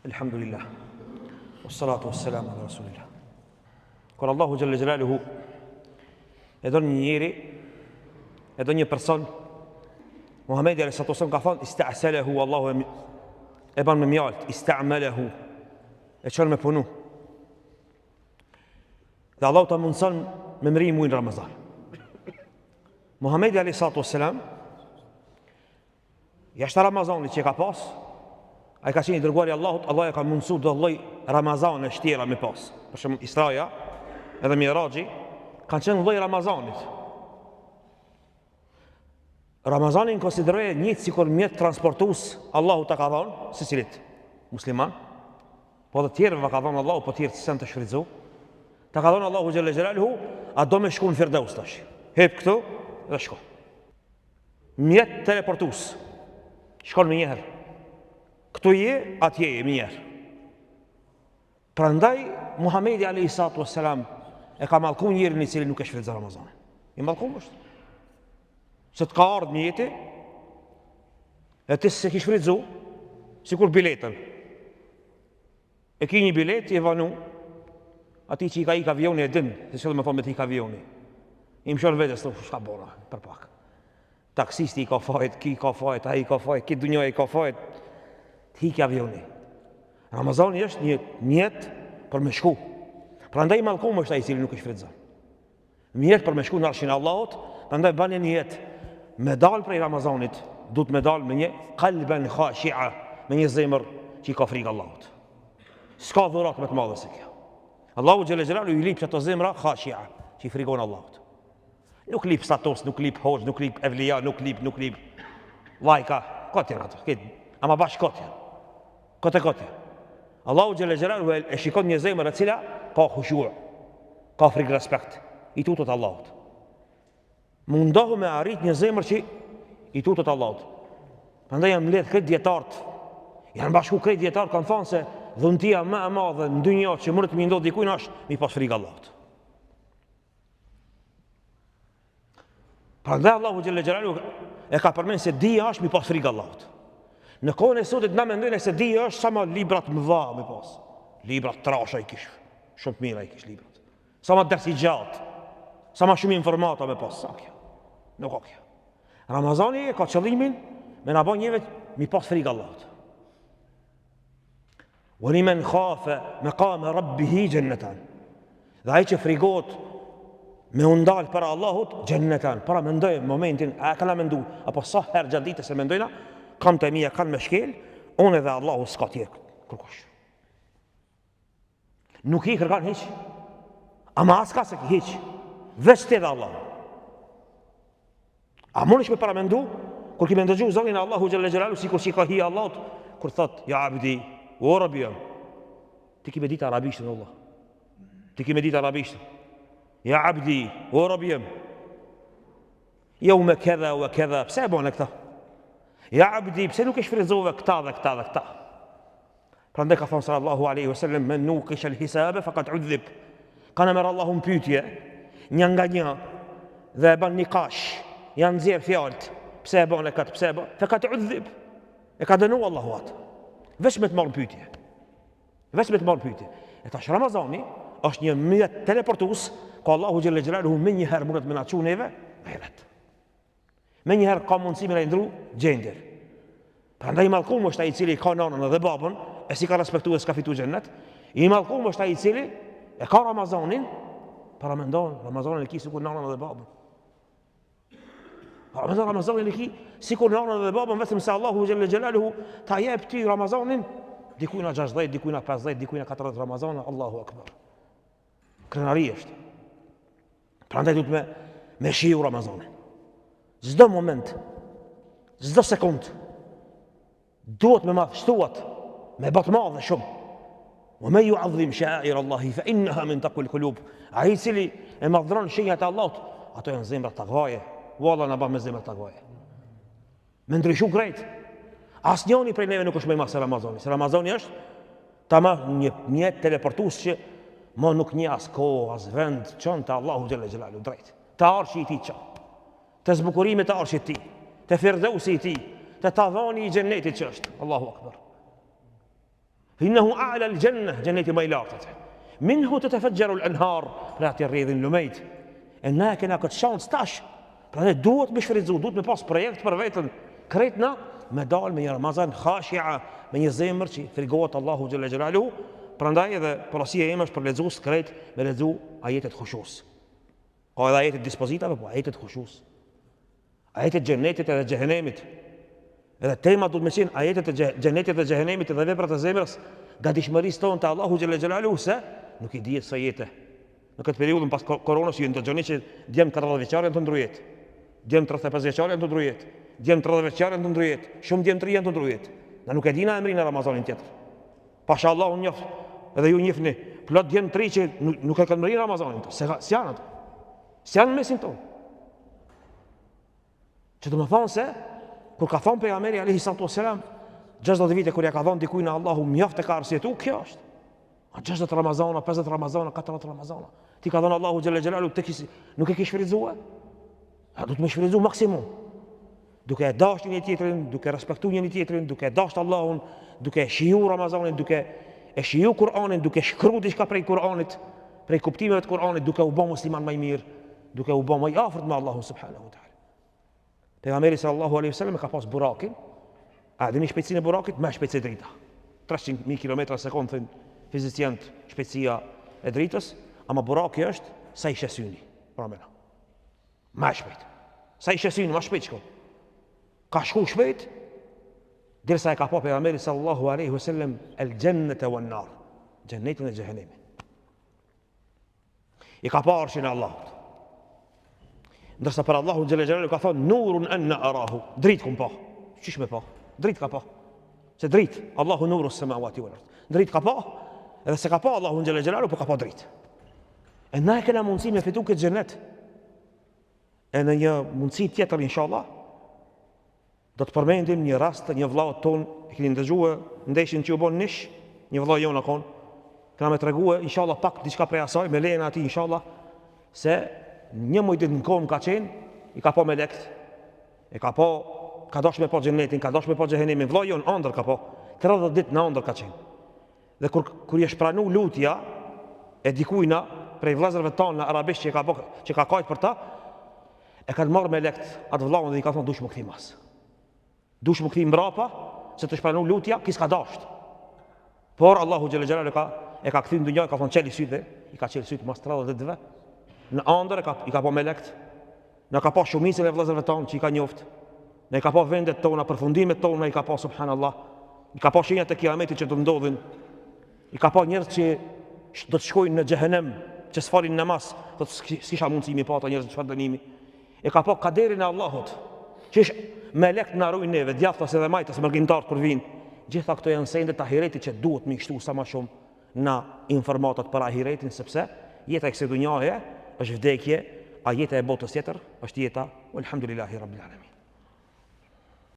Elhamdulillah. Wassalatu wassalamu ala rasulillah. Kur Allahu xhelle xhelaluhu e don një njeri, e don një person, Muhamedi alayhi salatu wasallam ka thënë ista'salehu Allahu e, e ban me mjalt, ista'malehu. E çon me punu. Dhe Allahu ta mundson me mri mujin Ramazan. Muhamedi alayhi salatu wasalam Jashtë Ramazanit që e ka pas, ai ka qenë i dërguar i Allahut, Allahu ja ka mundësu do lloj Ramazanesh tjera me pas. Për shembull Israja edhe Miraxhi kanë qenë lloj Ramazanit. Ramazanin konsideroje njëjtë sikur mjet transportues Allahu ta ka dhënë secilit musliman. Po edhe tjerëve ka dhënë Allahu, po tjerët s'janë tu shfrytzu. Ta ka dhënë Allahu xhelle xhelaluhu, a do me shku në Firdaus tash. Hip këtu dhe shko. Mjet teleportues. Shkon menjëherë. Këtu je, atje je menjëherë. Prandaj Muhamedi alayhi salatu wassalam e ka mallku njerin i cili nuk e shfrytëzon Ramazanin. I mallkum është. Se të ka ardhë mjeti, e ti s'e ki shfrytëzu, sikur biletën. E ki një biletë, je vonu, atij që i ka ik avioni e din, se ç'do me thonë me të ik avioni. I mshon vetes, thotë, çka bona, për pak. Taksisti i ka fajet, ki ka fajet, ai ka fajet, ki dunjaja i ka fajet, të hiki avioni. Ramazani është një mjet për me shku. Prandaj i mallkum është ai i cili nuk e shfrytëzon. Mjet për me shku në arshin e Allahut, prandaj bani nijet me dal prej Ramazanit, duhet me dal me një kalben khashia, me një zemër që i ka frikë Allahut. S'ka dhuratë më të madhe se kjo. Allahu xhelle xhelaluhu i lip ato zemra khashia, që i frikon Allahut. Nuk lip status, nuk lip hoxhë, nuk lip evlija, nuk lip, nuk lip lajka, kot janë ato, këtë, ama bash kot janë. Kot e kot janë. Allahu xhelle xhelaluhu e shikon një zemër e cila ka khushu, ka frikë respekt, i tutet Allahut. Mundohu me arrit një zemër që i tutet Allahut. Prandaj janë mbledh krejt dijetarët, janë bashku krejt dijetarët, kanë thonë se dhuntia më e madhe në dynja që mundet me i ndodh dikujt është me i pas frikë Allahut. Prandaj Allahu xhelle xhelaluhu e ka përmend se dija është me i pas frikë Allahut. Në kohën e sotit na mendojmë se dija është sa ma libra të mëdha me pas. Libra të trasha i kish, shumë të mira i kish librat. Sa ma ders i gjatë, sa ma shumë informata me pas, s'a kjo. Nuk o kjo. Ramazani e ka qëllimin me na bo neve me i pas frikë Allahut. Wa limen khafe maqama rabbihi jannataan. Dhe ai që frigohet me u ndal para Allahut, jannataan. Paramendoj momentin, a e kena mendu, apo sa herë gjatë ditës e mendojna, kamët e mia kanë me shkel, unë edhe Allahu s'ka tjetër kërkush. Nuk ki kërkan hiç. Ama as ka s'e ki hiç. Veç ti dhe Allahu. A mundesh me paramendu, kur ki me ndëgju zonin e Allahu xhelle xhelaluhu, sikur si ka hije Allahut, kur thot, ja abdi, o robi jem, ti ki me ditë arabishtën, Allah. Ti ki me ditë arabishtën. Ja abdi, o robi jem, jeume kedha ue kedha, pse e bone këta? Ja abdi, pse nuk e shfrytëzove këta dhe këta dhe këta? Prandaj ka thonë sallallahu alaihi wasallam men nuqish al hisabe faqad udhib. Kan e merr Allahu në pyetje, një nga një dhe e bën nikash, janë nxjerr fjalët, pse e bën këtë, pse e bën? Faqad udhib. E ka dënu Allahu atë. Veç me të marrë në pyetje. Veç me të marrë në pyetje. E tash Ramazani është një mjet teleportues ku Allahu xhelle xhelaluhu menjëherë mundet me na çu neve në ahiret. Menjëherë ka mundësi me na ndru gjendjen. Prandaj i mallkum është ai i cili ka nanën dhe babën, e s'i ka respektuar s'ka fitu xhennet. I mallkum është ai i cili e ka Ramazanin, paramendon Ramazanin e ki sikur nanën dhe babën. Paramendon Ramazanin e ki sikur nanën dhe babën vetëm se Allahu xhelle xhelaluhu ta jep ty Ramazanin, dikujna 60, dikujna 50, dikujna 40 Ramazana, Allahu akbar. Krenari është. Prandaj duhet me me shiju Ramazanin. Çdo moment, çdo sekond duhet me madhështu atë, me ba të madhe shumë. Wa men yu'azzim sha'air Allahi fa innaha min taqwal qulub. Ai i cili e madhron shenjat e Allahut, ato janë zemra takvaje. Valla na ban me zemra takvaje. Me ndryshu krejt. Asnjoni prej neve nuk është më i madh se Ramazani. Se Ramazani është tamam një mjet teleportues që më nuk njeh as kohë, as vend, çon te Allahu xhelle xhelaluhu drejt. Te arshi i tij çon. Te zbukurimet e arshit tij, te firdeusi i tij, te tavani i xhennetit që është. Allahu akbar. Innehu a'la al-jannah, xheneti ma i lartë aty. Minhu tetefexheru al-anhar, prej aty rrjedhin lumejt. E na e kena këtë shans tash. Prandaj duhet me shfrytzu, duhet me pas projekt për veten. Krejt na me dal me një Ramazan khashia, me një zemër që frigohet Allahu xhelle xhelaluhu. Prandaj edhe porosia ime është për lexues krejt me lexu ajetet khushues. Ka edhe ajetet dispozitave, po ajetet khushues. Ajetet xhenetit edhe xhehenemit. Edhe tema duhet me qenë ajetet e xhenetit dhe xhehenemit edhe veprat e zemrës, gatishmërisë tonë te Allahu xhelle xhelaluhu se nuk i dihet sa jete. Në këtë periudhën pas koronës ju ndëgjoni që djem 40 vjeçar janë tu ndrru jetë. Djem 35 vjeçar janë tu ndrru jetë. Djem 30 vjeçar janë tu ndrru jetë. Shumë djem të ri janë tu ndrru jetë. Na nuk e dina e mrrijna Ramazanin tjetër. Pasha Allahun njoh, edhe ju njihni, plot djem të ri që nuk, nuk e kanë mrri Ramazanin, se s'janë ato. S'janë në mesin tonë. Që do me thonë se, kur ka thonë pejgamberi alejhi salatu selam, 60 vite kur ja ka dhonë dikujt Allahu mjaft e ka arsyetu, kjo është. A 60 Ramazana, 50 Ramazana, 40 Ramazana. T'i ka dhonë Allahu xhelle xhelaluhu, të kisi, nuk e ki shfrytëzue? A duhet me shfrytëzu maksimum. Duke e dashtë njëri tjetrin, duke respektu njëri tjetrin, duke e dashtë Allahun, duke e shiju Ramazanin, duke e shiju Kur'anin, duke shkru diçka prej Kur'anit, prej kuptimeve të Kur'anit, duke u bo musliman ma i mirë, duke u bo ma i afërt me Allahun subhanahu wa taala. Pejgamberi sallallahu alaihi wasallam e ka pas burakin. A dini shpejtësinë e burakit? Ma shpejt se drita. 300.000 km në sekondë thonë fizicienët shpejtësia e dritës, ama buraki është sa i sheh syni. Pra mena. Ma shpejt. Sa i sheh syni, ma shpejt shkon. Ka shku shpejt derisa e ka pa pejgamberi sallallahu alaihi wasallam el xhennete wan nar. Xhennetin e xhehenemin. I ka pa arshin e Allahut. Ndërsa për Allahun xhelle xhelaluhu ka thonë nurun anna arahu. Dritë kum pa. Qysh me pa? Dritë ka pa. Se dritë, Allahu nuru samawati wal ard. Dritë ka pa. Edhe s'e ka pa Allahun xhelle xhelaluhu, po ka pa dritë. E na e kena mundësi me fitu këtë xhenet. E në një mundësi tjetër inshallah, Do të përmendim një rast të një vllaut tonë, e keni ndëgjue ndeshjen që u bon n'Nish, një vlla jonë a kon. Kena me tregue inshallah pak diçka prej asaj, me lejen e atij inshallah se një muj ditë në komë ka qenë, i ka pa melekt, e ka pa, ka dash me pa xhenetin, ka dash me pa xhehenemin, vlla jonë andër ka pa, 30 ditë në andër ka qenë. Dhe kur kur i është pranu lutja e dikujna prej vëllezërve tanë në arabisht që ka bë, që ka kajt për ta, e kanë marrë melekt atë vëllaun dhe i kanë thonë dush m'u kthy mas. Dush m'u kthy mbrapa se të është pranu lutja, ky s'ka dasht. Por Allahu xhelle xhelaluhu ka e ka kthy në dynja, ka thonë çeli sytë, i ka çel sytë mas 30 ditëve. Në andër e ka i ka pa melekt. Na ka pa shumicën e vëllezërve tanë që i ka njoft. Na i ka pa vendet tona, përfundimet tona i ka pa subhanallah. I ka pa shenjat e kiametit që do të ndodhin. I ka pa njerëz që do të shkojnë në xhehenem, që s'falin namaz, do të s'kisha mundësi mi pa ata njerëz në çfarë dënimi. E ka pa kaderin e Allahut, që është melekt na rujnë neve, djathtas edhe majtas mërgimtarët kur vijnë. Gjitha këto janë sende të ahiretit që duhet me i shtu sa ma shumë në informatat për ahiretin, sepse jeta e kësaj dunjaje është vdekje, a jeta e botës tjetër është jeta, alhamdulillahi rabbil alamin.